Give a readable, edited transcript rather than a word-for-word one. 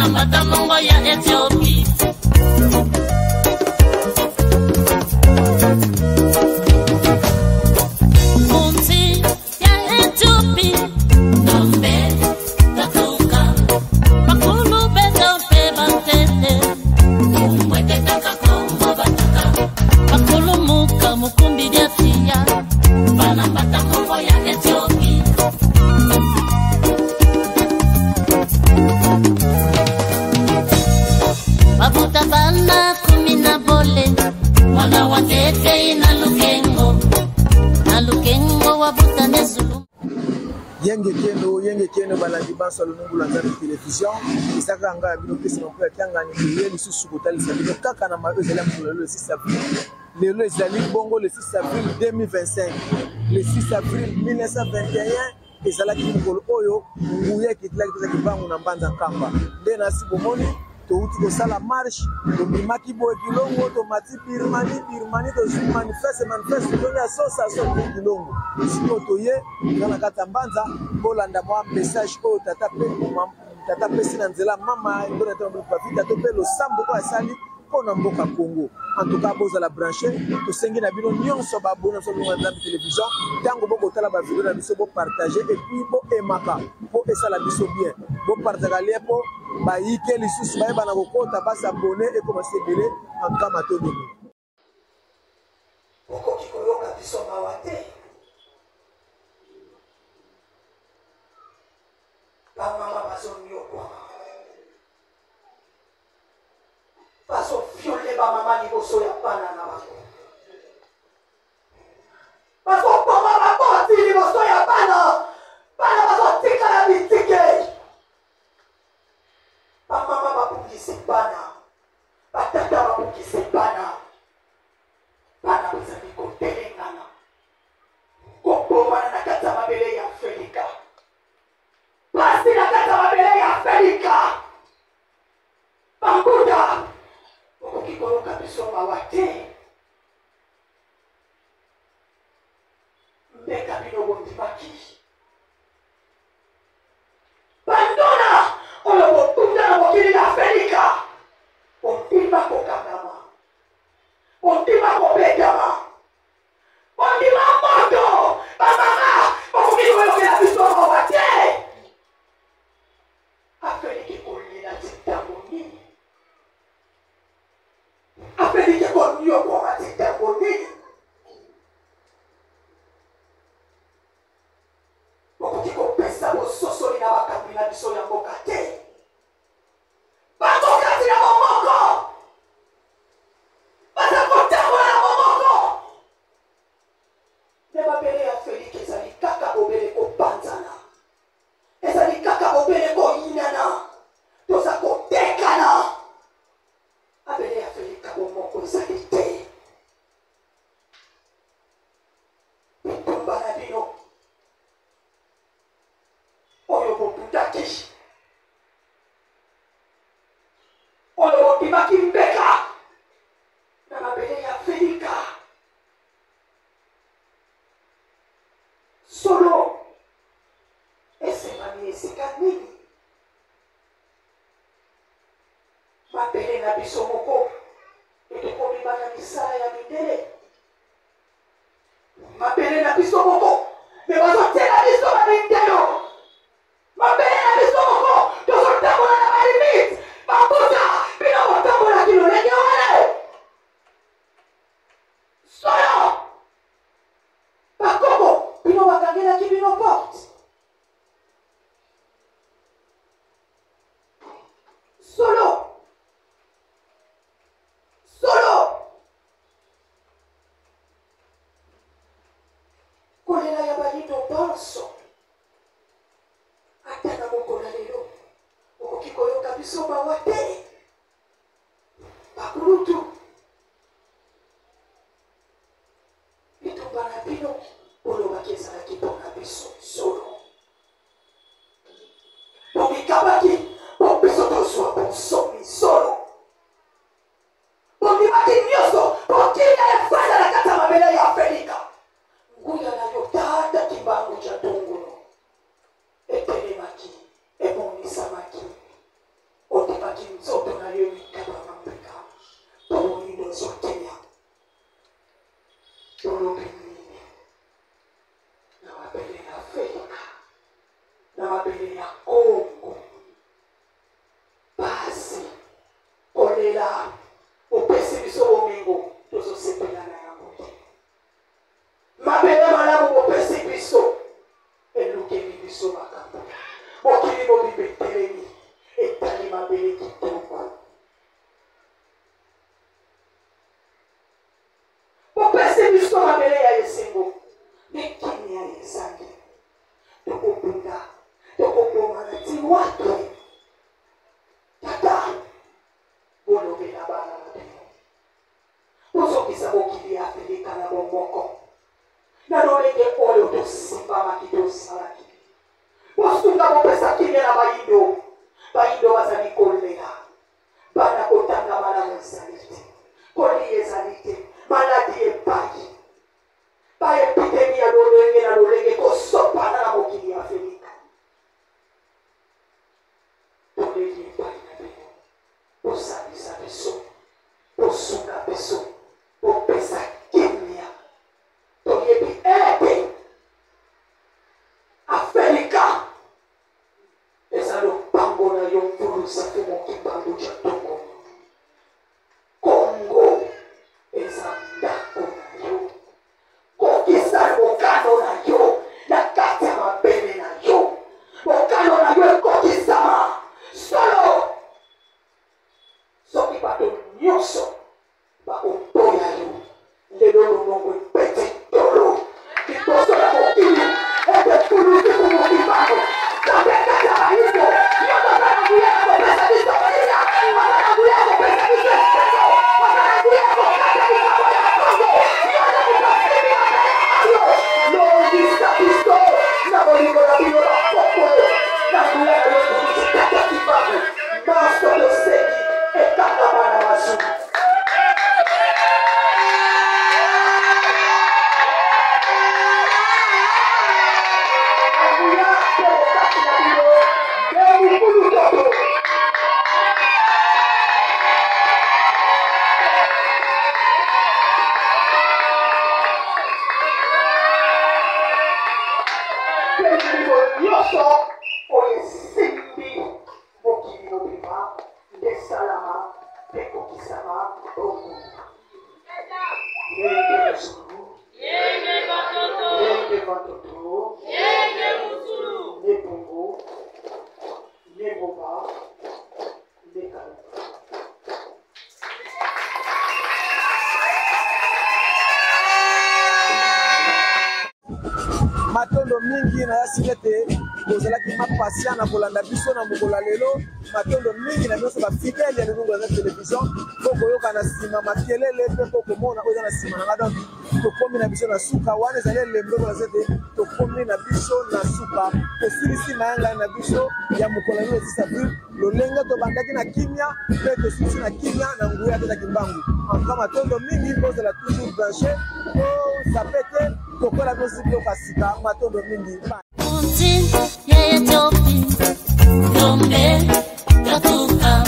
Bana mbata mongo ya Ethiopie. Munzi ya Ethiopie. Tombe tatuka. Bakulu beto mpe bantete. Umwete taka Kongo batuka. Bakulumuka mukumbi dia tia. Bana mbata mongo ya Ethiopie. Babuta bana 10 na bole. Mwana wa tete na lukengo. Na lukengo wabuta nezulu. Yenge kendo, yenge kendo, balandi banso ya Lonungu lwa Nzambe Television. Ezaka nga ya bino pesi moko ya kiangani toye lisusu kotalisa bino kaka na mayo ezali ya mokolo lelo le 6 avril. Lelo ezali bongo le 6 avril 2025. Le 6 avril 1921 ezalaki mokolo oyo nguya ekitilaki mpenza Kimbangu na Mbanza Nkamba. Nde nasi bomoni touti kosala marche, tobimaki boye Kilongo, tomati Birmanie, Birmanie tozwi manifeste, manifeste tozongi ya sosa so Kilongo. Sikoyo toye toza na kati ya Mbanza, bolanda mwa message oyo tata pe tata pesi na nzela mama Ndona to mpe losambo oyo asali mpo na mboka Congo. En tout cas bozala branché, tosengi na bino nyonso ba abonné na biso ya Nzambe Télévision, ntango bokotala ba video na biso bo partager et puis bo aimaka mpo esala biso bien, bo partagaka lien mpo bayike lisusu bayebana kokota ba s'abonner ekoma se ebele. En tout cas matondi. Okoki koyoka biso mawa te. Bamama bazonyokwama, bazoviole bamama liboso ya bana na bango, bazoboma baboti liboso ya bana, bana bazotikala bitike. Bamama babungisi bana, batata babungisi bana, bana bazali kotelengana, kobomana na kati ya mabele ya Afrika, pasi na kati ya mabele ya Afrika. Bambuta, okoki koyoka biso mawa te. Mbeka bino bondimaki, bandona oyo bobunda na mokili na Afrika, bondima kokangama, bondima kobetama, bondima moto. Bamama, bokoki koyokela biso mawa te. Afrika ekolela ti ntango nini? Afrika ekonyokwama ti ntango nini? Bokoki kopesa bososoli na bakambi na biso ya mboka te. Bango kati na bomoko baza kotambola na bomoko nde mabele ya Felike ezali kaka bobele kopanzana, ezali kaka bobele koyinana, toza kotekana. Mabele ya Felika bomoko ezali te. Bitumba na bino oyo bobundaki, oyo bobimaki mbeka na mabele ya Felika, solo esengami esika nini? Mabele na biso moko etokomi bana misala ya mindele. Mabele na biso moko me bazotiela biso bamindelo. Mabele na biso moko tozotambola na balimite. Babuta bino botambolaki lolenge wana solo. Bakoko bino bakangelaki bino porte solo solo. Kolela ya bayindo banso, ata na mokolo ya lelo okoki koyoka biso mawa te. Bakulutu, bitumba na bino bolobaki ezalaki mpo na biso solo. Bomikabaki mpo biso tozwa bonsomi solo. Bondimaki nyonso mpo kimia efanda na kati ya mabele ya Afrika. Nguya na yo Tata Kimbangu dia Tongolo etelemaki, emonisamaki. Ondimaki. Tozolela, bopesi biso bomengo, tozosepela na yango te. Mabele malamu bopesi biso, elukeli biso makambo. Mokili mobimba etelemi, etali mabele kitoko. Bopesi biso mabele ya esengo, me kimia ezangi. Tokobunda, tokobomana ti wapi? Tata, bolobela bana na bino, bozongisa mokili ya Afrika na bomoko na lolenge oyo tosimbamaki tosalaki. Bosunga, bopesa kimia na bayindo. Bayindo bazali kolela, bana kotanga malamu ezali te, kolia ezali te, maladi epai, baepidemi ya lolenge na lolenge kosopana na mokili ya Afrika. Toleli epai na bino, bosangisa biso, bosunga biso, bopesa kimia. Toyebi ete Afrika eza lopango na yo, Mvuluzi Mfumu Kimbangu dia Tongo. Kongo eza ndako na yo. Kokisa mokano na yo na kati ya mabele na yo. Mokano na yo ekokisama solo soki bato nyonso bakoboya yo. Lelo lolongo ebeti tolo liboso na mokili ete kulutu kumokimbango Nzambe kati ya bayindo nyonso aza na nguya ya kopesa biso kimia, aza na nguya ya kopesa biso esengo, aza na nguya ya kokata likambo ya Kongo. Yo nde moto osimbi mabele oyo, longisa biso na bolingo na bino bakoko na nguya na yo kulutu Tata Kimbangu. Manso tosengi ekangama na masumu. Nguya mpe bokasi na bino nde mokulu toto. Mpe milimo nyonso oyo esimbi mokili mobimba nde esalama mpe ekokisama bongo. Yenge Mosulu, Yenge Vantoto, ne Bongo, ne Ngoma, ne Kalunga. Matondo mingi na yasi ete bozalaki mapatient na kolanda biso na mokolo ya lelo. Matondo mingi na biso bafidèle ya Lolungu ya Television, mpo koyoka na nsima makelele mpe mpo komona oyo eza na nsima na nga. Donc tokomi na biso na suka wana, ezali elembo kolakisa ete tokomi na biso na suka, tosilisi mayangani na biso ya mokolo ya lelo 6 avril. Lolenge tobandaki na kimia mpe tosilisi na kimia na nguya ya Tata Kimbangu. En tout cas, matondo mingi, bozala toujours branché, bozape te, tokola biso biloko ya sika. Matondo mingi. Poutine, ya Ethiopie, Gombe, Katuka.